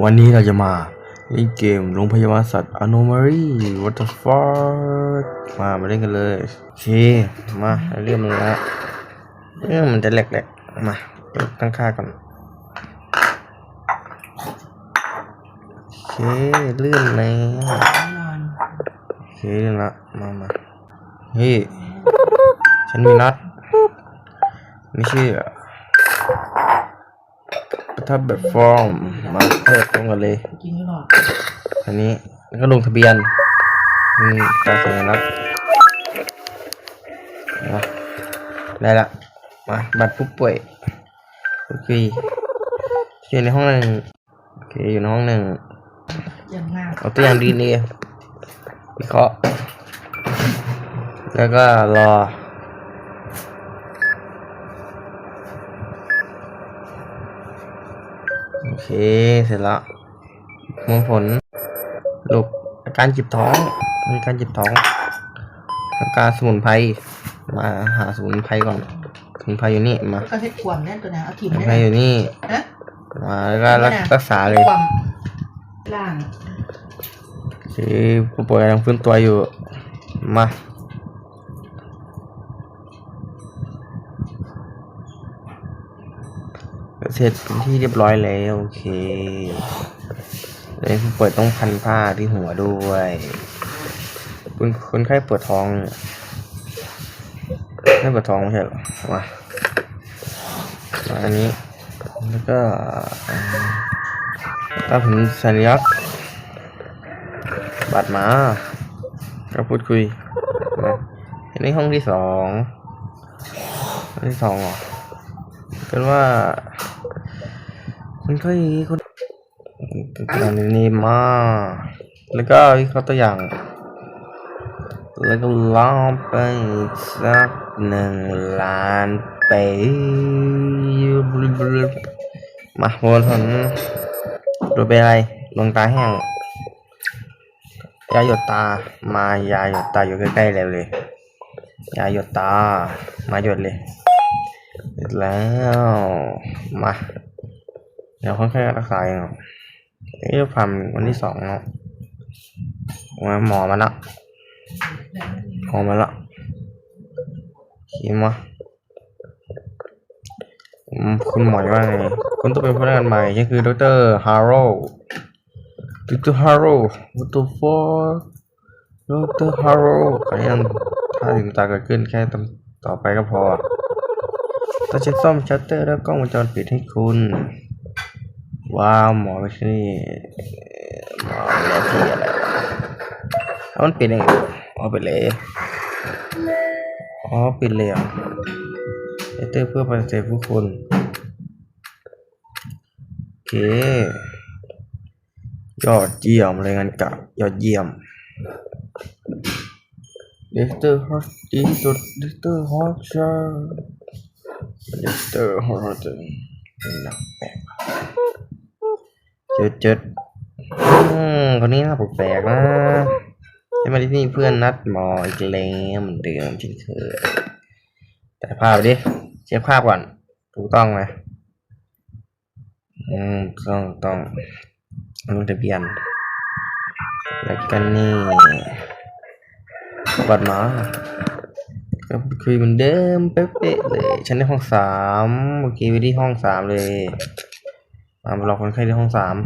วันนี้เราจะมาเล่นเกมโรงพยาบาลสัตว์ Anomaly What the fuck มา มาเล่นกันเลย โอเค มา เริ่มเลยละ เออ มันจะแหลกๆ มา ตั้งค่าก่อน โอเค เลื่อนแล้ว โอเค เลื่อนละ มา มา เฮ้ย ฉันมีนัด ไม่เชื่อ ประทับแบบฟอร์ม มาเปิดพร้อมกันเลย อันนี้ แล้วก็ลงทะเบียน มีตราสัญลักษณ์ นะ ได้ละ มา บัตรผู้ป่วย โอเค อยู่ในห้องหนึ่ง โอเค อยู่ในห้องหนึ่ง เอาตัวอย่างดีเอ็นเอ วิเคราะห์ แล้วก็รอ โอเค เสร็จแล้ว มวลผล สรุป อาการเจ็บท้อง มีอาการเจ็บท้อง ต้องการสมุนไพร มาหาสมุนไพรก่อน สมุนไพรอยู่นี่ มา ก็เฮ็ดขวมแน่นตัวนะ เอาถิ่ม สมุนไพรอยู่นี่ ฮะ มา แล้วก็รัก นี่นะ รักษาเลย ขวม ล้าง โอเค ผู้ป่วยกำลังฟื้นตัวอยู่ มา เสร็จเป็นที่เรียบร้อยแล้ว โอเค แล้วผู้ป่วยต้องพันผ้าที่หัวด้วย คน คนไข้ปวดท้อง ไม่ปวดท้องไม่ใช่เหรอ มา มาอันนี้ แล้วก็ อ่า ตามผมสัญลักษณ์ บัตรมา ก็พูดคุย นะ อันนี้ห้องที่สอง ห้องที่สองเหรอ กันว่า คนไข้คน อันนี้มา แล้วก็วิเคราะห์ตัวอย่าง แล้วก็รอไปอีกสักหนึ่งล้านปี มา โหวตผล ดูเป็นอะไร ดวงตาแห้ง ยาหยดตา มา ยาหยดตาอยู่ใกล้ๆ แล้วเลย ยาหยดตา มาหยดเลย หยดแล้ว มา เดี๋ยวค่อยๆ รักษาเอง เอ้ย ผ่านวันที่สองเนาะ มา หมอมาละ หมอมาละ เขียนมา อืม คุณหมอว่าไง คุณต้องเป็นพนักงานใหม่ ฉันคือดอกเตอร์ฮาโร่ ดอกเตอร์ฮาโร่ what the fuck ดอกเตอร์ฮาโร่ ขอให้ท่าลืมตาเกิดขึ้นแค่ต่อไปก็พอ ต้องเช็คซ่อมชัตเตอร์และกล้องวงจรปิดให้คุณ ว้าว หมอไม่ใช่ หมอไม่ได้ที่อะไรวะ เอามันปิดยังไง อ๋อ ปิดเลย อ๋อ ปิดเลยเหรอ ชัตเตอร์เพื่อปฏิเสธผู้คน โอเค ยอดเยี่ยม รายงานกะ ยอดเยี่ยม ดอกเตอร์ฮอต ดอกเตอร์ฮอตเชอร์ ดอกเตอร์ฮอตเชอร์ เป็นหนังแปลก เจิดๆ อืม คนนี้หน้าแปลกๆ นะ ให้มาที่นี่เพื่อนนัดหมออีกแล้ว เหมือนเดิมเช่นเคย ถ่ายภาพดิ เช็คภาพก่อน ถูกต้องไหม อืม ต้อง ต้อง ลงทะเบียน แล้วก็นี่ บัตรมา ก็คุยเหมือนเดิมเป๊ะๆ เลย ฉันได้ห้องสาม โอเค ไปที่ห้องสามเลย มา มารอคนไข้ที่ห้องสาม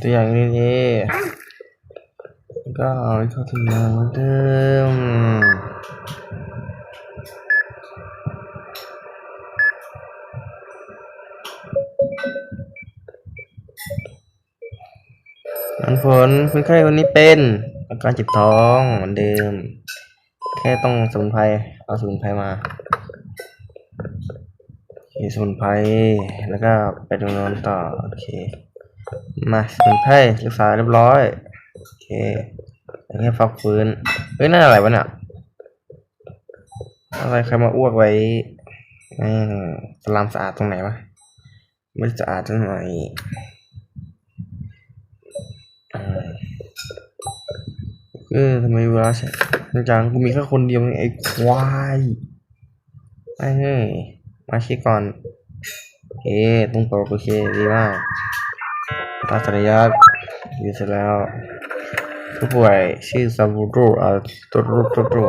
ตัวอย่างนี้ ก็เอาไปทอดทิ้งเหมือนเดิม มันผล คนไข้คนนี้เป็นอาการเจ็บท้องเหมือนเดิม แค่ต้องสมุนไพร เอาสมุนไพรมา โอเค สมุนไพร แล้วก็ไปดำเนินต่อ โอเค มา สมุนไพร รักษาเรียบร้อย โอเค ເຮັດພັກຟື້ນ. ເອີຍ ນັ້ນອະໄລວະນະ? ອະໄລ ໃຄມາອ້ວກໄວ້? ແມ່ງ ສະຫຼາມສະອາດຕົງໃດວະ? ບໍ່ໄດ້ສະອາດຈັກໜ້ອຍ. ເອີ ທຳໄມເວລາ ຈັງ ກູມີແຄ່ຄົນດຽວເອງ ໄອ້ຄວາຍ. ເອີຍ ມາເຊັກກ່ອນ. ເອ ຕົງໂຕະ ໂອເຄ ດີມາກ. ປັດສະໄລຍະ ຢູ່ເສັດແລ້ວ. ຜູ້ປ່ວຍຊື່ຊາບູໂຕະ ອາ ໂຕະ ໂຕະ ໂຕະ ໂຕະ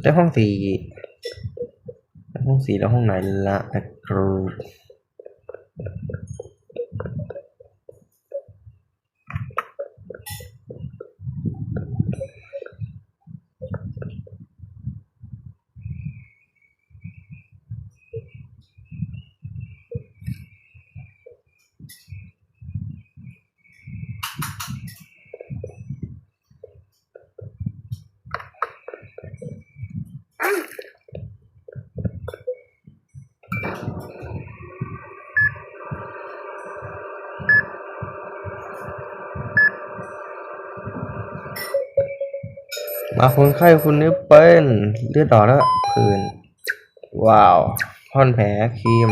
ໄດ້ຫ້ອງສີ່ ໄດ້ຫ້ອງສີ່ແລ້ວ. ຫ້ອງໃດລະ? ມາ ຄົນໄຂ້ຄົນນີ້ເປັນເລືອດອອກແລ້ວ ເພິ່ນ. ວ້າວ ຜ່ອນແຜຄຣີມ.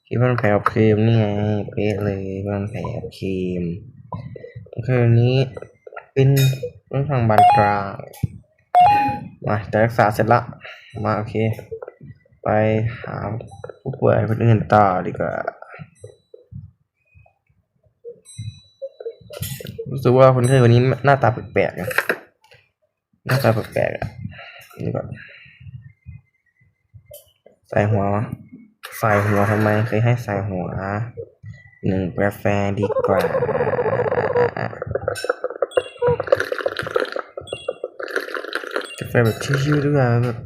ທີ່ພັນແຜກັບຄຣີມນີ້ໄງ ເປະເລີຍ ພັນແຜກັບຄຣີມ. ໂອເຄ ອັນນີ້ເປັນເລື່ອງທາງບານກລາງ. ມາ ໄດ້ຮັກສາເສັດລະ. ມາ ໂອເຄ ໄປຫາຜູ້ປ່ວຍຄົນອື່ນຕໍ່ດີກວ່າ. ຮູ້ສຶກວ່າຄົນໄຂ້ຄົນນີ້ໜ້າຕາແປກໆນະ. ໜ້າຕາແປກໆ ອະ ນີ້ແບບ ໃສ່ຫົວ ໃສ່ຫົວທຳໄມ? ເຄີຍໃຫ້ໃສ່ຫົວ. ໜຶ່ງກາແຟດີກວ່າ ກາແຟແບບຊິວໆ ດີກວ່າ. ແບບ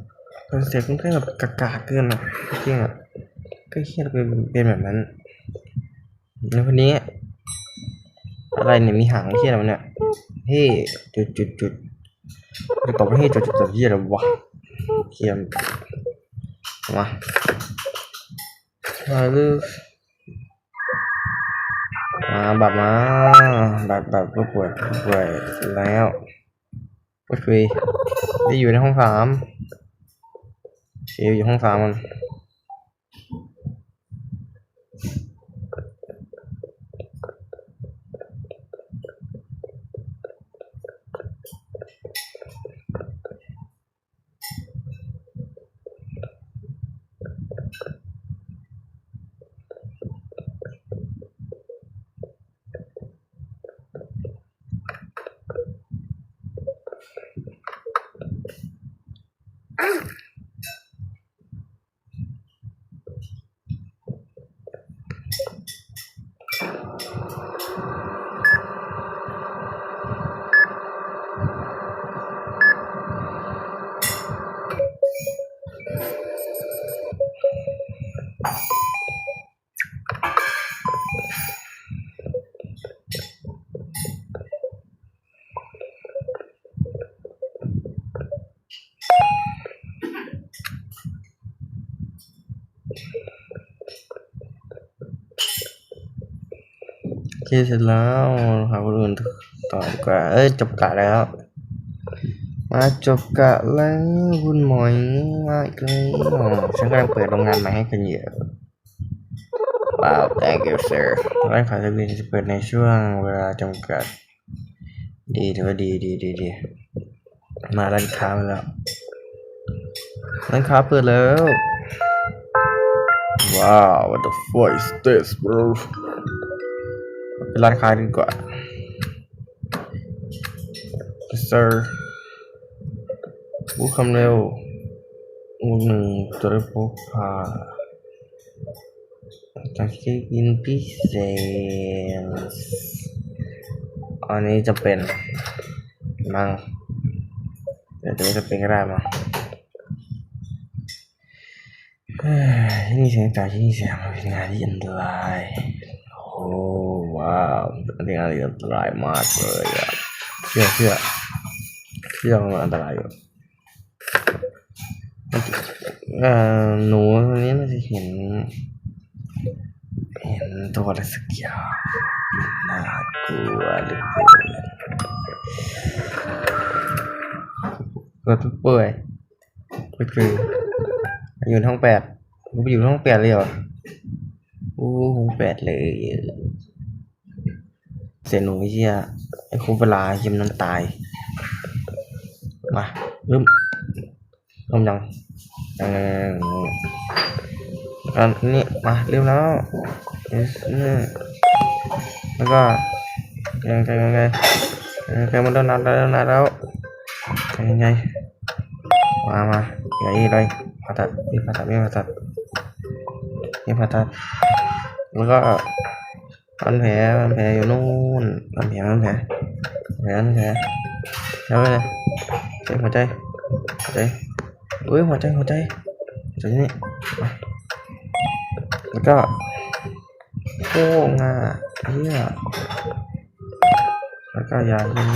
ເປັນສຽງຄົນໄຂ້ແບບກາກໆ ເກີນອະ ຈິງອະ ເຄີຍເຮັດເປັນ ເປັນແບບນັ້ນ. ແລ້ວຄົນນີ້ ອະໄລນີ້ ມີຫາງເຂຍນນຳເນຍ ເຮ ຈຸດໆໆ ຈະຕອບວ່າເຮ ຈຸດໆ ເຫຍແລ້ວວະ. ເຂຍນ ມາ ມາເລີຍ ມາ ບັດມາ ບັດ ບັດ ຜູ້ປ່ວຍ ຜູ້ປ່ວຍແລ້ວ. ໂອເຄ ໄດ້ຢູ່ໃນຫ້ອງສາມ ເຊວຢູ່ຫ້ອງສາມມັນ. ໂອເຄ ເສັດແລ້ວ ຫາຄົນອື່ນຕໍ່ດີກວ່າ. ເອີຍ ຈົບກະແລ້ວ ມາ ຈົບກະແລ້ວ ຄຸນໝໍມາອີກແລ້ວ. ເຊິ່ງກຳລັງເປີດໂຮງງານໃໝ່ໃຫ້ເຂົາຢູ່. Wow, thank you, sir. ຮ້ານຂາຍທະບຽນຈະເປີດໃນຊ່ວງເວລາຈຳກັດ. ດີ ຖືວ່າດີ ດີ ດີ ດີ. ມາ ຮ້ານຄ້າມາແລ້ວ ຮ້ານຄ້າເປີດແລ້ວ. Wow, what the fuck is this, bro? ໄປຮ້ານຄ້າດີກວ່າ. Yes, sir. ຮູ້ຄຳເລັວ ໝວກໜຶ່ງ ຕົວເລັກ ພົກພາ ຈາກເຊັກອິນພິເສດ. ອັນນີ້ຈຳເປັນມັ້ງ ແຕ່ຈະບໍ່ຈຳເປັນກໍໄດ້ມັ້ງ. ທີ່ນີ້ສຽງຈາກທີ່ນີ້ສຽງເປັນງານທີ່ອັນຕະລາຍ. ໂອ້ ວ້າວ ເປັນງານທີ່ອັນຕະລາຍມາກເລີຍອະ. ເຊື່ອ ເຊື່ອ ເຊື່ອວ່າມັນອັນຕະລາຍຢູ່. ເອີ ໜູຕົວນີ້ໜ້າຈະເຫັນ ເຫັນຕົວອະໄລສັກຢ່າງ. ໜ້າກົວເຫຼືອເກີນ. ກດປຸບເປີດ ເປີດຄື ຢູ່ຫ້ອງແປດ ກູໄປຢູ່ຫ້ອງແປດເລີຍຫວາ? ໂອ້ ຫ້ອງແປດເລີຍ ເສຍໜູເສຍ ໄອ້ຄູເວລາເຮັດມັນຕາຍ. ມາ ເລີ່ມ ເລີ່ມຍັງ? ເອີ ອັນນີ້ ມາ ເລີ່ມແລ້ວ ເອີ ແລ້ວກໍ ຍັງໄກ ຍັງໄກ ຍັງໄກ ມັນໂດນນັດແລ້ວ ໂດນນັດແລ້ວ ຍັງໄກ ມາ ມາ ໄກ ໄກ ຜ່າຕັດ ມີຜ່າຕັດ ມີຜ່າຕັດ ມີຜ່າຕັດ ແລ້ວກໍ ພັນແຜ ພັນແຜຢູ່ນູ້ນ ພັນແຜ ພັນແຜ ພັນແຜ ແລ້ວກໍ ເຈັບຫົວໃຈ ຫົວໃຈ ໂອ້ຍ ຫົວໃຈ ຫົວໃຈ ຫົວໃຈນີ້ ແລ້ວກໍ ໂອ້ ງາ ເອີ ແລ້ວກໍຢານີ້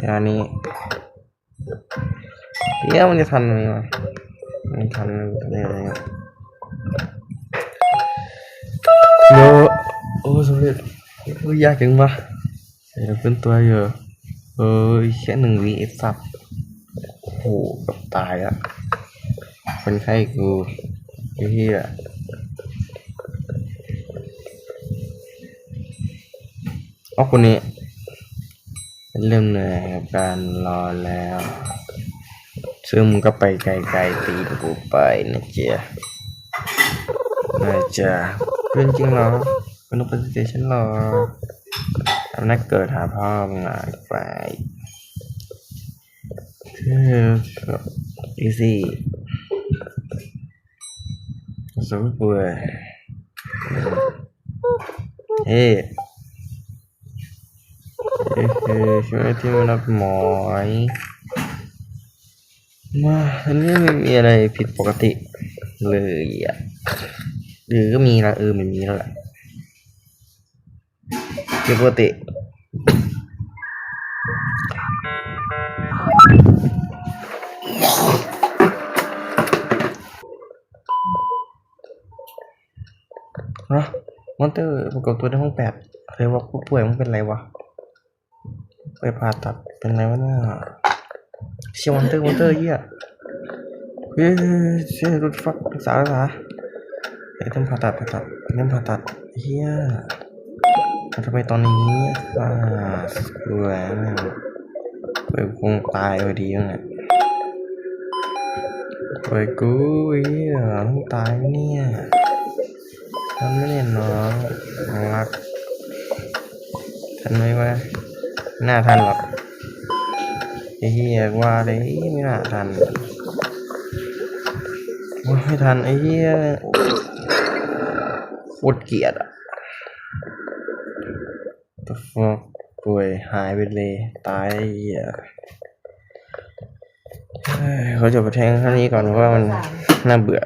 ຢານີ້ ເອີ ມັນຈະທັນໄໝວະ? ມັນທັນໄໝວະ? ໂນ ໂອ້ ສຳເລັດ ໂອ້ຍ ຍາກຈັ່ງວະ ເອີ ເປັນຕົວຢູ່ ເອີຍ ແຄ່ໜຶ່ງວິ ໄອ້ສັດ ໂອ້ໂຫ ເກືອບຕາຍລະ ເປັນໄຂ້ກູ ໄອ້ເຫຍ ເອົາ ຄົນນີ້ ເລີ່ມເໜື່ອຍກັບການລໍແລ້ວ ຊຶມກໍໄປໄກໆ ຕີນກູໄປນະເຈ້ຍ ນະເຈ້ຍ ເປັນຈິງເນາະ ເປັນໂອເປັນສະເຕຊັນເນາະ ອຳນາດເກີດຫາພໍ່ມຶງຫຼາຍໄປ ເອີ ອີຊີ ສະເວີຍ ເອີ ເອີ ເອີ ຊ່ວຍທີ່ມັນນັບໝອຍ ມາ ອັນນີ້ມັນມີອະໄລຜິດປົກກະຕິເລີຍອະ ຫຼື ກໍມີລະ ເອີ ມັນມີແລ້ວລະ ຜິດປົກກະຕິ ຮະ ມອນເຕີປາກົດຕົວໃນຫ້ອງແປດ ເລີຍວ່າຜູ້ປ່ວຍ ມຶງເປັນໄລວະ? ໄປຜ່າຕັດ ເປັນໄລວະເນຍ? ເຊຍ ມອນເຕີ ມອນເຕີ ເອີຍ ເຮີ້ຍ ເຊຍ what the fuck ຮັກສາ ຮັກສາ ເຮັດ ຕ້ອງຜ່າຕັດ ຜ່າຕັດ ຕ້ອງຜ່າຕັດ ເຮີ້ຍ ແລ້ວທຳໄມຕອນນີ້ ອ່າ ສວຍ ໂອ້ຍ ຄົງຕາຍພໍດີຫັ້ນແຫຼະ ໂອ້ຍ ກູ ເອີຍ ມຶງຕາຍແລ້ວເນຍ ທັນໄໝເນາະ ລັກ ທັນໄໝວະ? ໜ້າທັນຫວະ? ໄອ້ເຫຍ ກວ່າເດ້ ມີໜ້າທັນ ໂອ້ຍ ໄມ່ທັນ ໄອ້ເຫຍ ໂຄດກຽດອະ the fuck ໂອ້ຍ ຫາຍໄປເລີຍ ຕາຍ ໄອ້ເຫຍ ເອີຍ ເຂົາຈະໄປແທງທາງນີ້ກ່ອນ ເພາະວ່າມັນໜ້າເບື່ອ.